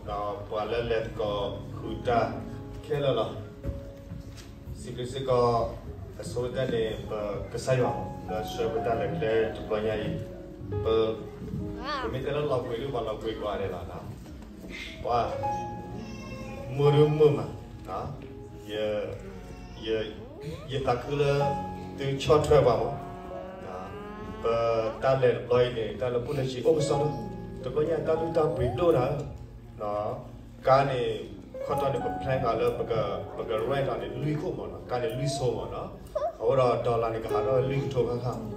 ပှၤလၢလဲၤသကိးဃုာ်တၢ်ခဲလၢာ်လီၤ. စံးဘျုးစ့ၢ်ကီး အဆိကတၢၢ်န့ၣ် ပကစၢ်ယွၤ လၢဆှၢပတၢ်လဲၤကျဲတဘျီညါအံၤ, ပ ပမ့ၢ်တဲလၢလီၤဘှံးဒုး ပှၤလီၤဘှံးကွၢ်ဒဲးလီၤ. ပှၤ မုာ်ဒုးမုာ်မး, ယသးခုလၢ သုဆီၣ်ထွဲပှၤမး, ပတၢ်လဲၤတဘျီအံၤန့ၣ် တၢ်လၢပူၤလၢယံၤအိၣ်ကစီဒီ, တဘျီညါတၢ်လုၢ်တၢ်ပှ့ၤဒိၣ်နၤဧၢ, ကါန့ၣ် ခီတီန့ၣ် ပ plan ဃာ်လၢ ပက rent အီၤန့ၣ် လွံၢ်ခိၣ်မးနီၤ, ကါန့ၣ်လွံၢ်ဆိမးနီၤ, အဃိဒီး dollar န့ၣ် ကဟးထီၣ်ဝဲလွံၢ်ကထိခါခါမး,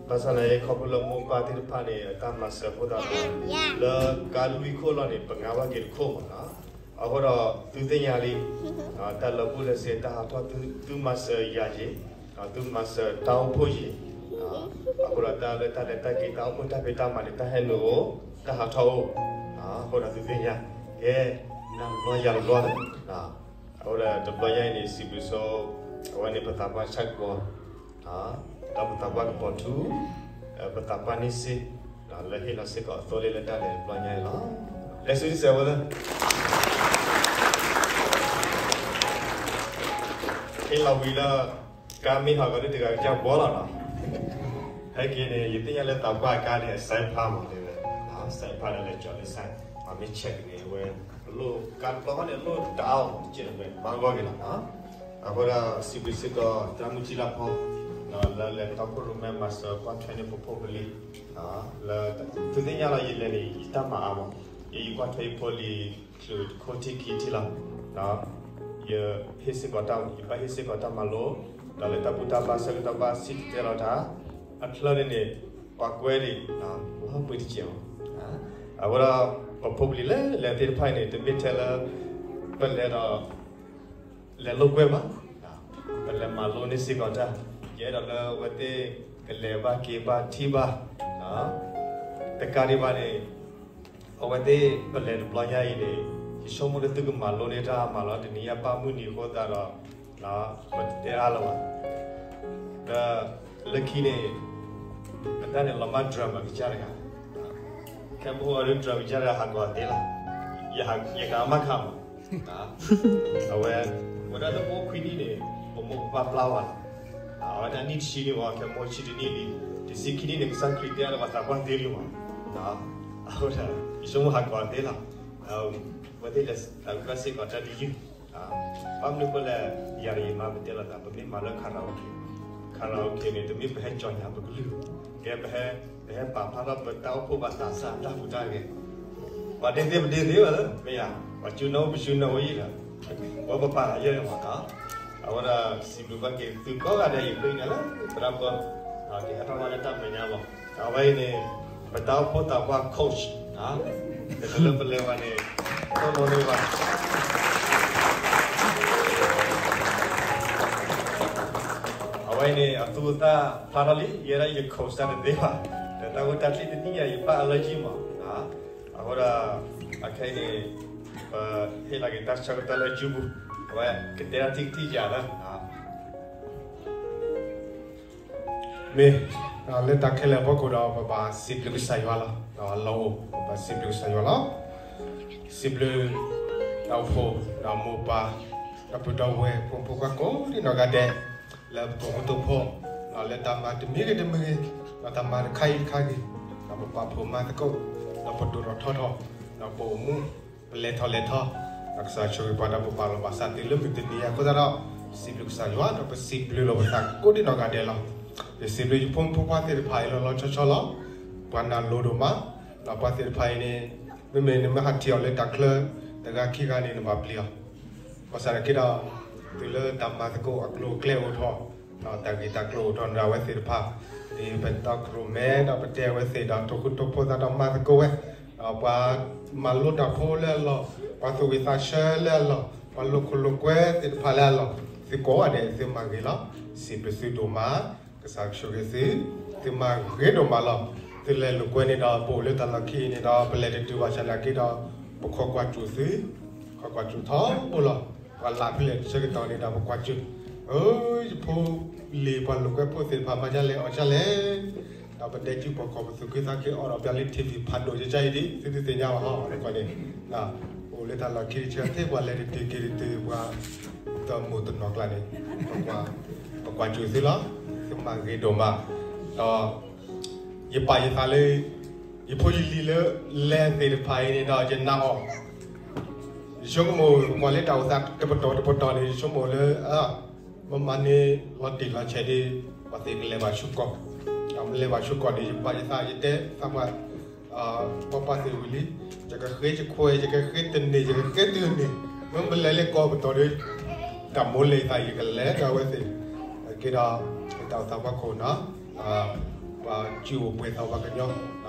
ဘၣ်ဆၣ်သနာ်က့ ခီဖျိလၢမိၢ်ပၢ်သ့ၣ်တဖၣ်န့ၣ် အတၢ်မၤစၢၤအဃိသတးဒီး လၢကါလွံၢ်ခိၣ်လီၤန့ၣ် ပငါဘၣ်က့ၤတခိၣ်မးနီၤ, အဃိဒီးသုသ့ၣ်ညါလံ တၢ်လၢပူၤလၢစ့ တၢ်ဟးထီၣ် သုမၤစၢၤယၤယ့ၤ, သုမၤစၢၤတၢ်အိၣ်ဖှိၣ်ယ့ၤ, အဃိဒီးတၢ်လၢတၢ်လဲၤတၢ်က့ၤ တၢ်အိၣ်ဖှိၣ်တၢ်ဖံးတၢ်မၤန့ၣ် တၢ်ဟဲနုာ်အိၣ်, တၢ်ဟးထီၣ်အိၣ်, အဃိဒီးသုသ့ၣ်ညါ, ကဲ, နၤတဘျီယၤတဘျီလီၤ, အဃိဒီးတဘျီညါအံၤန့ၣ် စံးဘျုးဆိ အဝဲန့ၣ်ပသးပှၢ်ဆၣ်ကပီၤ ဒီးပသးပှၢ်ကပီၤထူ, ပသးပှၢ်န့ၣ်စ့, လၢဟ့ၣ်လီၤစ့ၢ်ကီးအသိလ့ၣ်လၢတၢ်လဲၤတဘျီညါအံၤလီၤ. လဲၤဆူဒ်စဲးဝဲလၢ ဟ့ၣ်လီၤဝံၤလၢ ကါမ့ၢ်ဟးဂီၤဒ်တဂၤကစၢ်ဘှီလီၤနီၤ, ဟဲက့ၤန့ၣ် ယသ့ၣ်ညါလၢသးပှၢ်ကါန့ၣ် အစဲးဖးမးတဲဝဲ, စဲးဖးဒီးလဲၤကၠီၤလၢစဲး, မ့ၢ်ဆဲးကန့ၣ်ဝဲ, အလိၣ်ကါတဘျီဃီန့ၣ် အလိၣ်တအါအီၤမး ကဲဝဲမၤဂီၢ်က့ၤလီၤနီၤ. အဃိဒီးစံးဘျုးစ့ၢ်ကီး သရၣ်မုၣ်ကံလါဖီ လၢလဲၤတီခိၣ်ရိၣ်မဲမၤစၢၤကွၢ်ထွဲန့ၢ်ပဖိပလံၤ, လၢသုသ့ၣ်ညါလီၤ ယလဲၤန့ၣ် ယတၢ်မၤအါမး, ယ ယကွၢ်ထွဲယဖိလံၤ ချုးတခိၣ်ထံၣ်ခံထံၣ်လီၤ. ယဟ့ၣ်စ့ၢ်ကီးတၢ်, ယဘၣ်ဟ့ၣ်စ့ၢ်ကီးတၢ်မၤလိ, ဒီးလၢတၢ်ဘူၣ်တၢ်ဘါဆၢကတီၢ်ဘၣ်စံၣ်တဲၤတဲလီၤတၢ်, အချၢန့ၣ်န့ၣ် ပှၤကွဲဒံး လီၤပှ့ၤတစဲးမး. အဃိဒီး ပဖိပလံၤလၢလဲၤသ့ၣ်တဖၣ်အံၤန့ၣ် တမ့ၢ်ထဲလၢ ပလဲၤဒီး လဲၤလိာ်ကွဲဘၣ်, ပလဲၤမၤလိန့ၢ်စ့ၢ်ကီးတၢ်, ယအဲၣ်ဒိးလၢအဝဲသ့ၣ် ကလဲၤဘၣ်က့ၤဘၣ်ထံၣ်ဘၣ်, တကးဒံးဘၣ်န့ၣ် အဝဲသ့ၣ်ပလဲၤတဘျီညါအံၤန့ၣ် ယဆိကမိၣ်လၢသုကမၤလိန့ၢ်တၢ်မၤလီၤ တနံၤညါဘၣ်မုၢ်နံၤအဃိသတးဒီး ပတဲအါလၢၤဘၣ်, ဒီးလၢခံန့ၣ် အတၢ်န့ၣ်လီၤမၢ် drum ကစၢ်တဂၤ, ခဲမုၢ်ဟိဒီး drum ကစၢ်တဂၤဟးဂီၤသ့လီၤ, ယကမၣ်ခါမး အဝဲ, ဝဲဒၣ်လၢပအိၣ်ခွံနံၣ်န့ၣ် ပမိၢ်ပပၢ်ပျၢ်ဝဲလီၤ, အဝဲဒၣ်နံၣ်တဆံန့ၣ်ဝဲ ခဲမုၢ်ဆံတနံၣ်လံ, တဆံခံနံၣ်န့ၣ် ကစၢ်ခရံာ်တဲအါလၢပှၤသးပှၢ်သ့လံမး, အဃိဒီး ယဆိကမိၣ်ဟးဂီၤသ့လီၤ, ဝဲသ့ၣ်လဲၤသးပှၢ်စ့ၢ်ကီးတၢ်တယုၢ်, ဘၣ်မနုၤအဃိလဲၣ်, ယၤဒီးယမါပတဲလိာ်သး ပမ့ၢ်မၤလၢ karaoke, karaoke န့ၣ် တမ့ၢ်ပဟဲကၠီၤညါပကလုၢ်, ကဲပဟဲ, ပဟဲပာ်ဖျါထီၣ်ပတၢ်အိၣ်ဖှိၣ်ဘၣ်သးစၢ်တၢ်ဟူးတၢ်ဂဲၤ, ပှၤဒ့သ့ပဒ့သ့ဘၣ်လၢ မ့ၢ်ယၤ, ပှၤစူနၢအိၣ်ပစူနၢအိၣ်ယံၤဒီး, ပှၤပပာ်လၢယဲၢ်န့ၣ်မး, အဝဲဒၣ်စံးဘျုးဘၣ်က့ၤသုကိးဂၤဒဲး ယဃ့ကညးလၢသရၣ်ပၢ, ကဟဲထီၣ်ဘၣ်လၢတၢ်မဲာ်ညါလီၤ, အဝဲအံၤန့ၣ် ပတၢ်အိၣ်ဖှိၣ်သးပှၢ် coach, တလၢပလဲၤဘၣ်န့ၣ်, တၢ်မီၤန့ၢ်ဘၣ် အဝဲအံၤန့ၣ် အသူအသၣ်ဖျါထီၣ်လံ, ယဲဒၣ်ယ coach တၢ်တသ့ဘၣ်, ဒီးတၢ်အိၣ်တၢ်ချံတနံၣ်ညါ ယဘၣ်အလၢယံၢ်မး, အဃိဒီး အခဲအံၤန့ၣ် ပဟ့ၣ်လီၤက့ၤတၢ်ဆၢကတီၢ်လၢအစုပူၤ, အဝဲကတဲဒၣ်ထံၣ်ကထံၣ်ယၤလၢ မ့ၢ်, လၢတၢ်ခဲလၢာ်အဖီခိၣ်ဒီး ပဘၣ်စံးဘျုးကစၢ်ယွၤလီၤ, လီၤအိၣ် ပဘၣ်စံးဘျုးကစၢ်ယွၤလီၤ, စံးဘျုး ဒီဖိ ဒီမိၢ်ပၢ် ဒီပုၢ်ဒီဝဲၢ်ဖိမုၣ်ဖိခွါကိးဒံနီၢ်ဂၤဒဲး, လၢပကအိၣ်မူသ့ၣ်တဖၣ်, လၢတၢ်မၤတမံၤဂ့ၤတမံၤဂ့ၤ, ဒီးတၢ်မၤတခါအံၤတခါဂ့ၤ, ဒီးပပာ်ဖှိၣ်မၤသကိး, ဒီးပဒိၣ်ထီၣ်ထီထီၣ်, ဒီးပအိၣ်မူ ပလဲၤထီၣ်လဲၤထီ, ဒီးကစၢ်ဆိၣ်ဂ့ၤပှၤဒီးပပာ်လီၤဘၣ်စးသုလၢမုၢ်တနံၤအံၤအဃိသတးဒီး, စံးဘျုးကစၢ်ယွၤ ဒီးပစံးဘျုးလီၤပသးကိးဒံနီၢ်ဂၤဒဲးလီၤ. ယစံးဘျုးယဖိမုၣ်ဖိခွါသ့ၣ်တဖၣ်အံၤလီၤလီၤဆီဆီလီၤ. ပှၤနာ်လိၤဒိၣ်မး, ဒီးပှၤသ့ၣ်တဖၣ်အံၤန့ၣ်, မ့မ့ၢ်နမ့ၢ်ဟးထံၣ်အီၤလၢတၢ်ချၢ, တဂၤခံဂၤန့ၣ် နဘၣ်ပျံၤအီၤ, ဘၣ်ဆၣ်သနာ်က့ဒီး, တုၤလၢတၢ်မၤသကိးအကျိၤအကျဲအိၣ်ထီၣ်, ဒီးတၢ်ဂ့ၢ်တၢ်ကျိၤအိၣ်ထီၣ်န့ၣ်ဒီး အဝဲသ့ၣ်တဖၣ်, ဒ်ပတီၢ်ကရိၣ်မဲဒီးပတဲအဝဲသ့ၣ်ဒီး ထိၣ်ဃူထိၣ်ဖိးသးဒီးမၤသကိးဝဲ, ဒီးပှၤမၤလိတၢ်ဖိလၢအလီၢ်, ပှၤသူၣ်ဝံၣ်သးဆၢလၢအလီၢ်, ပှၤလိာ်ခိၣ်လိာ်ကွဲသ့ၣ်တဖၣ်လၢအလီၢ်, သုကိးဂၤဒဲးသုမၤဂ့ၤလီၤ. စံးဘျုးသုဒိၣ်မး, ကစၢ်ဆိၣ်ဂ့ၤသု, သုမၤဂ့ၤဒိၣ်မးလီၤ. သုလဲၤလိာ်ကွဲန့ၣ်ဒီး ပအိၣ်လၢတၢ်လီၢ်ခံအံၤန့ၣ်ဒီး ပလဲၤတတုၤဘၣ်ဆၣ်သနာ်က့ဒီး, ပခိးကွၢ်စူၣ်သု, ခိးကွၢ်စူၣ်ထီဘိလီၤ. ပှၤလၢ်ဖဲလဲၣ်တဆၢကတီၢ်န့ၣ်ဒီး ပကွၢ်စူၣ်, အၢ, ယဖိလံၤပှၤလိာ်ကွဲဖိသ့ၣ်တဖၣ်မၤဒ်လဲၣ်အီၤဒ်လဲၣ်, ဒီးပဒဲကုၢ်ပှၤကီၢ်ပသူၣ်က့သးက့ၤအိးထီၣ်ပျးလၢ ထံၣ်ဝံၤ ဖးဒိၣ်ကကါအံၤဒ် သုသုသ့ၣ်ညါဘၣ်ဟီ တခီန့ၣ် အိၣ်လၢတၢ်လီၢ်ခံတဆၢသ့ၣ် ပှၤလဲၤတတုၤက့ၤတတုၤ ပှၤတမိၢ်တနီၢ်ကျါန့ၣ် ပကွၢ်စူၣ်သုလီၤ. သုမၤဂ့ၤဒိၣ်မး ဒီး ယပာ်ယသးလၢ ယဖိယလံၤလၢ လဲၤသ့ၣ်တဖၣ်အံၤန့ၣ်ဒီး ယနာ်အီၤ ယဆိကမိၣ် ပကွၢ်လၢတၢ်အိၣ်သးတပတီၢ်တပတီၢ်န့ၣ် ယဆိကမိၣ်လၢ မ့ၢ်မၤန့ၢ်လီၤတံၢ်လီၤဆဲးဒီး ပှၤသ့ၣ်ကလဲၤဘၣ်ဆူကီၢ်, ဒီးမ့ၢ်လဲၤဘၣ်ဆူကီၢ်န့ၣ် ယပာ်ယသး ယတဲသးပှၢ် ပှၤပှၢ်သ့ၣ်ဝံၤလံ, ယကဃ့ယခွဲး ယကဃ့တန့ၢ် ယကဃ့တုၤန့ၢ်, မ့ၢ်ပလဲၤလၢကီၢ်ပတီၢ်ဒီး တၢ်မိၣ်လဲၤသး ယကလဲၤဒီးအဝဲသ့ၣ်, က့ၤဒီး တၢ်အိၣ်သးပှၤခိၣ်နီၤ ပှၤစုအိၣ်ပှဲၤသးပှၤကညီ,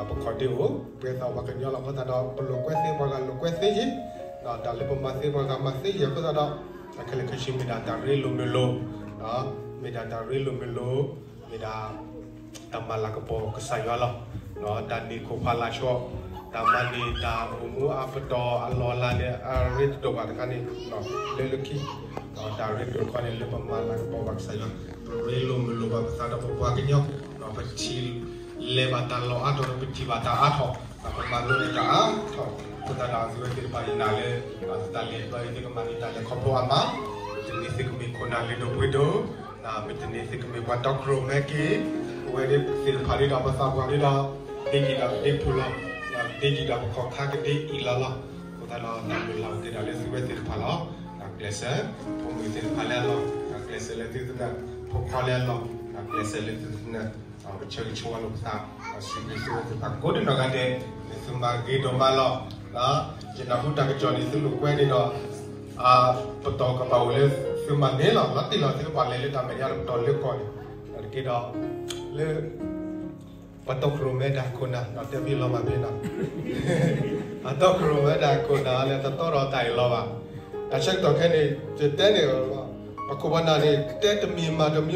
ပခီၣ်ဒ့အိၣ် ပှဲၤသးပှၤကညီလီၤ. အဃိသတးဒီး ပလိာ်ကွဲသ့ပှၤဂၤလိာ်ကွဲသ့ယံၤ, တၢ်လၢပမၤသ့ပှၤဂၤမၤသ့ယံၤအဃိသတးဒီး ခဲလၢာ်ခဲဆ့မ့ၢ်ဒၣ်တၢ်ရ့လိာ်မုာ်လိာ်, မ့ၢ်ဒၣ်တၢ်ရ့လိာ်မုာ်လိာ်, မ့ၢ်ဒၣ် တၢ်မၤလၤကပီၤကစၢ်ယွၤလီၤ. တၢ်န့ၢ်ခိၣ်ဖးလၢ်ဆီ, တၢ်မၤန့ၢ်တၢ်အိၣ်မူအပတီၢ်အလီၢ်အလၤန့ၣ် အရ့တဒိၣ်ဘၣ်တခါန့ၣ် လၢလၢခံ, ဒီးတၢ်ရ့ဒိၣ်တခါန့ၣ် လၢပမၤလၤကပီၤဘၣ်ကစၢ်ယွၤ, ပရ့လိာ်မုာ်လိာ်ဘၣ်ပသးဒီးပပှၤကညီ, ဒီးပထံၣ်လဲၤဘၣ်တၢ်လီၢ်အါထီၣ် ပထံၣ်ဘၣ်တၢ်အါထီၣ်, ဒီးပမၤလိန့ၢ်တၢ်အါထီၣ်, အဃိသတးဒီး သုဝဲသ့ၣ်တဖၣ်ယနာ်လၢ တၢ်လဲၤတဘျီအံၤ သုကမၤန့ၢ်တၢ်လဲၤခီဖျိအါမး, သုမ့ၢ်သုကမ့ၢ်ခိၣ်နၢ်လၢဒိၣ်ပှ့ၤဒိၣ် မ့ၢ်တန့ၢ်သုကမ့ၢ်ပှၤတီခိၣ်ရိၣ်မဲက့ၤ, အဝဲသ့ၣ်တဖၣ်ဒ်ဒီးပသးပှၢ်ဒ်ဒီး ဒ့ကံၣ်ဒီးပဒ့ဖုၣ်လီၤ, ဒ့ကံၣ်ဒီးပခီၣ်ခါကဒ့အံၤလီၤလီၤ. အဃိသတးဒီး တၢ်မုၢ်လၢ်အိၣ်ကဲဒၣ်လၢသုဝဲသ့ၣ်တဖၣ်လီၤ. တၢ်ကျဲးစၢး, ဖိမုၣ်သ့ၣ်တဖၣ်လၢအလီၢ်, တၢ်ကျဲးစၢးလၢသုသနၢၣ်, ဖိခွါလၢအလီၢ်, တၢ်ကျဲးစၢးလၢသုသနၢၣ်, ပဆၢဂ့ၤဆၢဝါလိာ်ပသး, ဒီးစံးဘျုးသုဝဲသ့ၣ်တဖၣ်ကိးနီၢ်ဂၤဒဲး, သုမၤဂ့ၤဒိၣ်မးလီၤ. ယနၢ်ဟူတၢ်ကစီၣ်န့ၣ် သုလိာ်ကွဲန့ၣ်ဒီး ပတီၢ်ကဘၣ်အိၣ်လၢသုမၤန့ၣ်လီၤ. လီၤတံၢ်လီၤ သုကဘၣ်လဲၤလၢတၢ်မဲာ်ညါတပတီၢ်လၢကီၢ်န့ၣ်, တက့ၢ်ဒီး လၢ ပှၤတီခိၣ်ရိၣ်မဲတၢ်ခိၣ်နၢ် ဒီးတဲဖဲလီၤဘၣ်ဖဲနီၤ, ပှၤတီခိၣ်ရိၣ်မဲတၢ်ခိၣ်နၢ်လၢတတီဒီးတၢ်အံၤလီၤဘၣ်. တၢ်ဆၢကတီၢ်ခဲအံၤန့ၣ် ယတဲန့ၣ် ပခိၣ်ပနၢ်န့ၣ် တဲတမံၤမၤတမံၤ,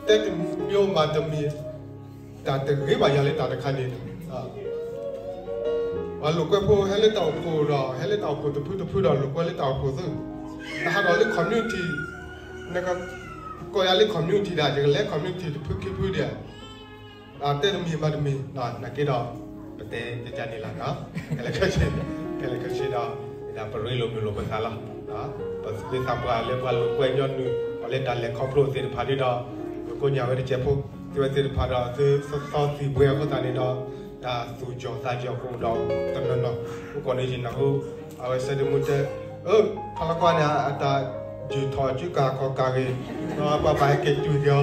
တဲတမံၤမၤတမံၤ, တၢ်တဂ့ၤဘၣ်ယၤလၢတၢ်တခါန့ၣ် ပှၤလိာ်ကွဲဖိဟဲလၢတၢ်အိၣ်ဖှိၣ်ဒီး ဟဲလၢတၢ်အိၣ်ဖှိၣ်တဖုတဖုဒီး လိာ်ကွဲလၢတၢ်အိၣ်ဖှိၣ်သု, နဟးထီၣ်လၢ community, နကကိးယၤလၢ community ဒၣ် ယကလဲၤ community တဖုခံဖုဒၣ်, တဲတမံၤမၤတမံၤ, နာ်က့ဒီး ပတဲတကန့ၣ်လီၤ, ခဲလၢာ်ခဲဆ့, ခဲလၢာ်ခဲဆ့ဒီး ပရ့လိာ်မုာ်လိာ်ပသးလီၤ. ပသုးသးပှၢ်လၢပှၤလိာ်ကွဲညီနုၢ် ပှၤလၢတၢ်လဲၤခီဖျိသ့ၣ်တဖၣ်ဒ်ဒီး ပကိးညါဝဲတစဲးဖိ, သုဝဲသ့ၣ်တဖၣ်ဒီး သုသီသံၣ်ဘှဲအဃိသတးန့ၣ်ဒီး တၢ်သူၣ်ကၠီၣ်သးကၠီၣ်ကအိၣ်ဒီးတနီၤနီၤ, အိၣ်ကိးန့ၣ်ယနၢ်ဟူ အဝဲဆၢဒိၣ်မူတဲ, ဖီလီၤကွၢ်န့ၣ် အတၢ်ယုၢ်ထီၣ်စုကၤခီၣ်ကၤဂ့ၤ, ဒီးပှၤဘၣ်ဟဲက့ၤတုၤက့ၤအီၤ,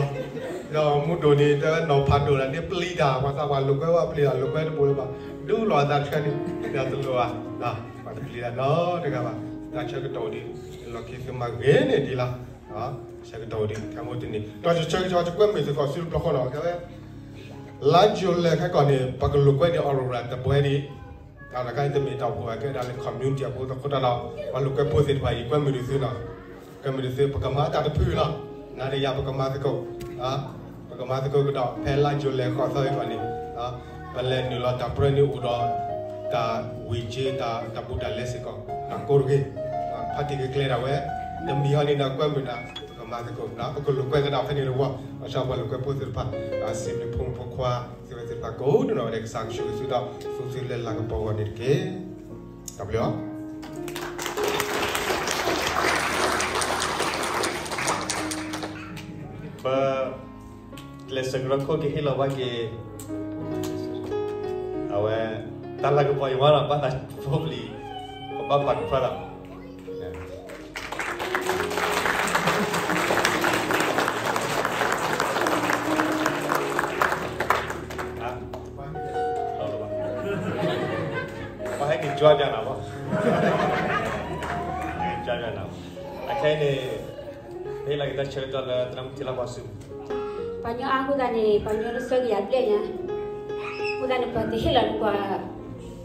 ဒီးမူဒိၣ်န့ၣ် တဲဝဲနီၢ်ဖးဒိၣ်လၢန့ၣ် ပျံၤတၢ် ပှၤသးပှၢ်လိာ်ကွဲဝဲပျံၤတၢ် လိာ်ကွဲတဘိလၢၤဘၣ်, ဒူလီၤအသးတခါန့ၣ် တၢ်တလိၣ်ဘၣ်, ပှၤတပျံၤတၢ်နီတဂၤဘၣ်, တၢ်ဆၢကတီၢ်ဒ် လီၢ်ခံသုမၤဂ့ၤန့ၣ်ဒ်လီၤ, ဆၢကတီၢ်ဒ် ခဲမူတနံၤ ဒီးယဆၢကတီၢ်ယကွဲမုာ်သုသီၣ်စုတဘျီဃီနီၤ, ခဲဝဲ လါယူၤလံခဲကီၢ်န့ၣ် ပကလိာ်ကွဲဒံး Aurora တဘှဲဒံး, တၢ်တခါအံၤတမ့ၢ်တၢ်အိၣ်ဖှိၣ်အကဲဒၣ်လၢ community အဃိသတးဒီး ပှၤလိာ်ကွဲဖိသ့ၣ်တဖၣ်အံၤ ကွဲမုာ်ဒံးသုနီၤ, ကွဲမုာ်ဒံးသု ပကမၤတၢ်တဖုလီၤ, နၤဒီးယၤပကမၤသကိး, ပကမၤသကိးကဒီး ဖဲလါယူၤလံဃိးသီအံၤကီၢ်န့ၣ် ပလဲၤနုာ်လီၤတၢ်ပြၢန့ၣ်အိၣ်ဒီး တၢ်ဝံၢ်က့ တၢ်ဘူးတၢ်လဲစ့ၢ်ကီး တၢ်ကိးတဂ့ၤ, ဖါတံၢ်ကကျဲဒၣ်ဝဲ တမံၤဟီန့ၣ်ဒီးကွဲမုာ်နၤ ပကမၤသကိး ပကလိာ်ကွဲကဒီးဖဲန့ၣ်တဝီ ဘၣ်ဆၣ်ပှၤလိာ်ကွဲဖိသ့ၣ်တဖၣ် စံးဘျုးဖိမုၣ်ဖိခွါ သုဝဲသ့ၣ်တဖၣ်ကိးနီၢ်ဂၤဒဲး ကစၢ်ကဆိၣ်ဂ့ၤသုဒီး သူၣ်သုလၢလၤကပီၤအဂီၢ်န့ၣ်တက့ၢ်. တၢ်ဘျုးလီၤ. ပကျဲးစၢးကရၢခိၣ်ကဟ့ၣ်လီၤဘၣ်က့ၤ အဝဲ တၢ်လၤကပီၤအံၤဝဲဒီး ဘၣ်သးဖိပျံၤ ပဘၣ်ပာ်ကဖၢလီၤ. ပှၤဟဲက့ၤကွၢ်ပြနၤဘၣ်, ကွၢ်ပြနၤဘၣ်, အခဲအံၤန့ၣ် ပဟ့ၣ်လီၤက့ၤတၢ်ဆၢကတီၢ်လၢသရၣ်မုၣ်ထံလၢ်ပှၤစုပူၤ, ပှၤကညီအါဃိသတးန့ၣ် ပှၤကညီလၢဆၢက့ၤယၤဘျဲၣ်ညါ, အဃိသတးန့ၣ် ပှၤတဟ့ၣ်လီၤန့ၢ်ပှၤ လံာ်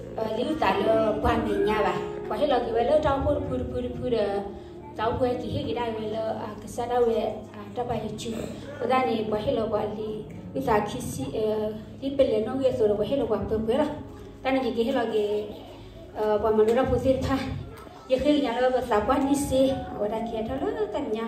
အုၣ်သးလၢပှၤမဲာ်ညါဘၣ်, ပှၤဟ့ၣ်လီၤက့ၤဝဲလၢတၢ်အိၣ်ဖှိၣ်တဖုတဖုတဖုဒီး တၢ်အိၣ်ဖှိၣ်ဟဲက့ၤဟ့ၣ်က့ၤဒၣ်ဝဲလၢ ကစၢ်ဒၣ်ဝဲ တၢ်ပာ်ယစု, အဃိသတးန့ၣ် ပှၤဟ့ၣ်လီၤပှၤလံာ်အုၣ်သးခံဆံ ဒ်ပလဲၤနီၣ်ဂံၢ်အသိးဒီး ပှၤဟ့ၣ်လီၤပှၤပှဲၤပှဲၤလီၤ. တၢ်န့ၣ်ယကဟ့ၣ်လီၤက့ၤ ပှၤမၤလိတၢ်ဖိသ့ၣ်တဖၣ်, ယဃ့ကညးလၢပသးပှၢ်န့ၣ်စ့ အဝဲဒၣ်ကဟဲထီၣ်လၢတၢ်မဲာ်ညါ.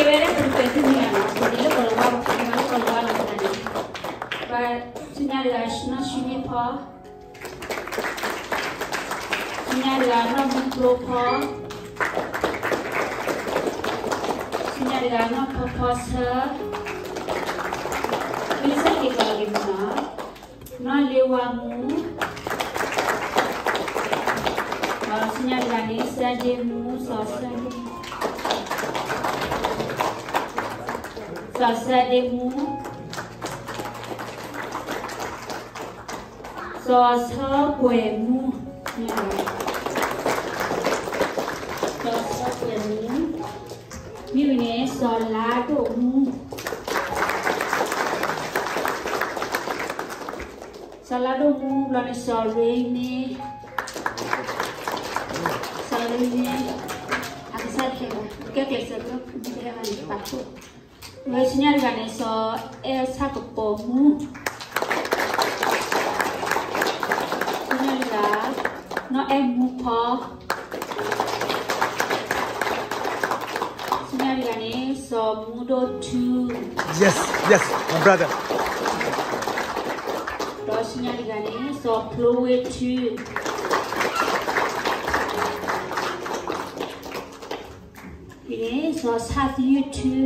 ကဲလၢပကပဲာ်ထံနီၤလီၤ ပက့ၤလၢကီၢ်လၤဝါ ပက့ၤလၢကီၢ်လၤဝါလီၤန့ၣ်, ပှၤဆူညါတဂၤ နီၢ်ဆူန့ၢ်ဖီ, ဆူညါတဂၤ နီၢ်မူကျိဖီ, ဆူညါတဂၤ နီၢ်ဖီဖီဆၢ, မ့ၢ်ဆၢက့ၤကီးက့ၤမူနီၤ, နီၢ်လ့ဝါမူ, ဒီးဆူညါတဂၤန့ၣ် စၢဒ့မူ, စီၤစၢဒ့မူ, စီၤစၢဒ့မူ, စီၤဆၢကွဲးမူ, စီၤဆၢကွဲးမူ, မ့ၢ်ဝံၤန့ၣ် စီၤလါဒိၣ်မူ, စီၤလါဒိၣ်မူ ဘျီန့ၣ် စီၤရ့န့ၣ်, စီၤရ့န့ၣ်, အကစၢ်တကဲဘၣ် ကဲကျဲးစၢး ကဲကဲဘၣ်န့ၣ် ပာ်ဖှိၣ်, ဝဲဆူညါတဂၤန့ၣ် စီၤအဲၣ်ဆၣ်ကပီၤမူ, ဆူညါတဂၤ နီၢ်အဲၣ်မူဖီ, ဆူညါတဂၤန့ၣ် စီၤမူဒိၣ်ထူ, Yes, yes, my brother. ဒီးဆူညါတဂၤန့ၣ် စီၤဖျိဝ့ထူ, ဒ်န့ၣ် စီၤဆၣ်သယုၢ်ထူ,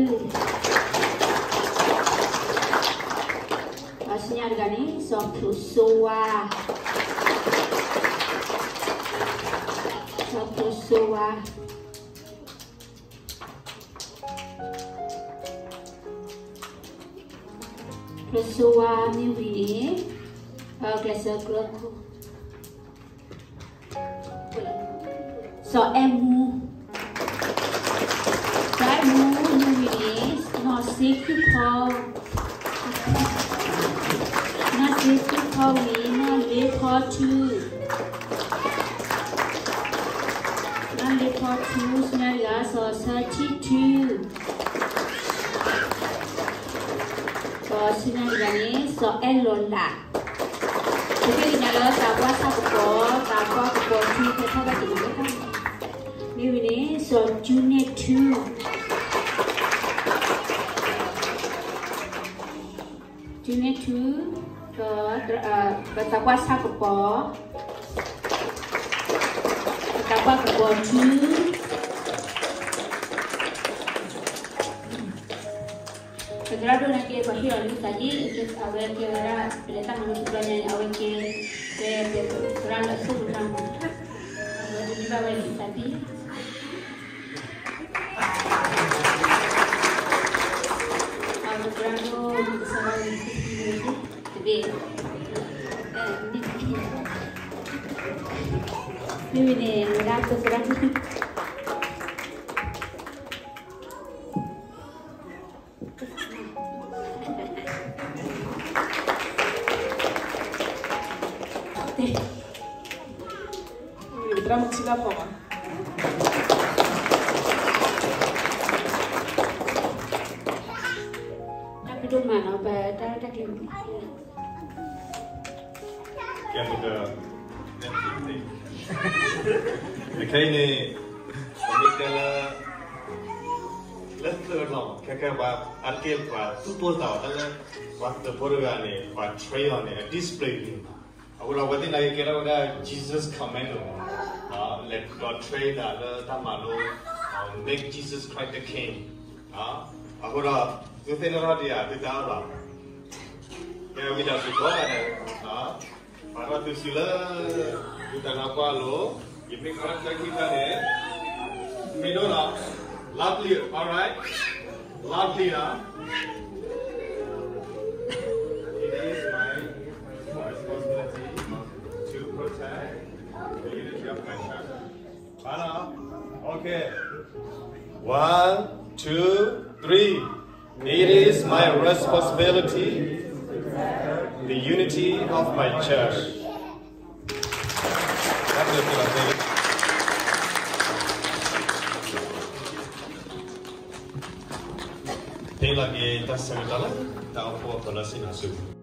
ဒီးဆူညါတဂၤန့ၣ် စီၤဖျိးစိဝါ, စီၤဖျိးစိဝါ, ဖျိးစိဝါမ့ၢ်ဝံၤန့ၣ် ကျဲးစၢးကျၢခိၣ် စီၤအဲၣ်မူ, စီၤအဲၣ်မူမ့ၢ်ဝံၤန့ၣ် နီၢ်စ့ခုၣ်ဖီ, နီၢ်စ့ခုၣ်ဖီဝံၤ နီၢ်လ့ဖီထူ, နီၢ်လ့ဖီထူ ဆူညါတဂၤ စီၤဆၢထံထူ, ဒီးဆူညါတဂၤန့ၣ် စီၤအဲၣ်လီၤလး, ပဃ့ကညးလၢသးပှၢ်ဆၣ်ကပီၤ, သးပှၢ်ကပီၤထူ ဖဲထီၣ်ဘၣ်တ့ၢ်လၢ မ့ၢ်ဝံၤန့ၣ် စီၤကၠူနဲၣ်ထူ, ကၠူနဲၣ်ထူ, ဒီး ပသးပှၢ်ဆၣ်ကပီၤ, ပသးပှၢ်ကပီၤထူ, ပသရၣ်ဒိၣ်န့ၣ်က့ ပှၤဟ့ၣ်အီၤလံသးဒ် အဝဲကဲဝဲဒၣ် ပလဲၤတၢ်မၤလိသဘျီညါန့ၣ် အဝဲကဲ ဝဲပသရၣ်လၢအဆိၣ်ဂ့ၤတၢ်မၤ, အဝဲဒိးန့ၢ်ဘၣ်ဝဲလံသးဒ် အဝဲသရၣ်ဒိၣ် မ့ၢ်ကစၢ်ဒၣ်ဝဲ တဘ့ၣ်, မ့ၢ်ဝံၤန့ၣ် ဝဲဒၣ်ပသရၣ်ဒိၣ် သရၣ်မုၣ်ဆံလၢဖီမး, တၢ်ဖုဒိၣ်မးနီၤ ပတၢ်တၢ်ကျဲၤ ကဲပက ခဲအံၤန့ၣ် ပမ့ၢ်တဲလၢ လၢသုးလီၤ ခဲကဲပှၤအါတက့ၢ်ပှၤသူၣ်ပိၢ်သးဝးတၢ်လၢ ပှၤသုးဖိတဂၤန့ၣ် ပှၤ train အီၤန့ၣ် အ discipline န့ၣ် အဃိဒီးအဝဲသ့ၣ်န့ၣ်ကဲထီၣ်ဝဲဒၣ် Jesus Commando လဲၤဒီး train သးလၢတၢ်မၤလိ make Jesus Christ the King အဃိဒီး သုသ့ၣ်နီၣ်ထီၣ်ဒံးဧါ သုသ့ၣ်နီၣ်လီၤ ကဲဝံၤဒီးသုးကီးတၢ်န့ၣ် ပာ်ထီၣ်သုစုလၢ သုတၢ်နါပှၢ်အလိၤ ယမ့ၢ်ကွၢ်ကျဲခံဖဲန့ၣ် မ့ၢ်ဒိၣ်လီၤ လါပျံၤ all right လါပျံၤလီၤ It is my responsibility to protect the unity of my church. ပါနော် Okay. One, two, three. It is my responsibility the unity of my church. ဖဲလီၤက့ၤတၢ်ဆၢကတီၢ်လၢ တၢ်အိၣ်ဖှိၣ်အဖီလာ်စ့ၢ်ကီးဆူ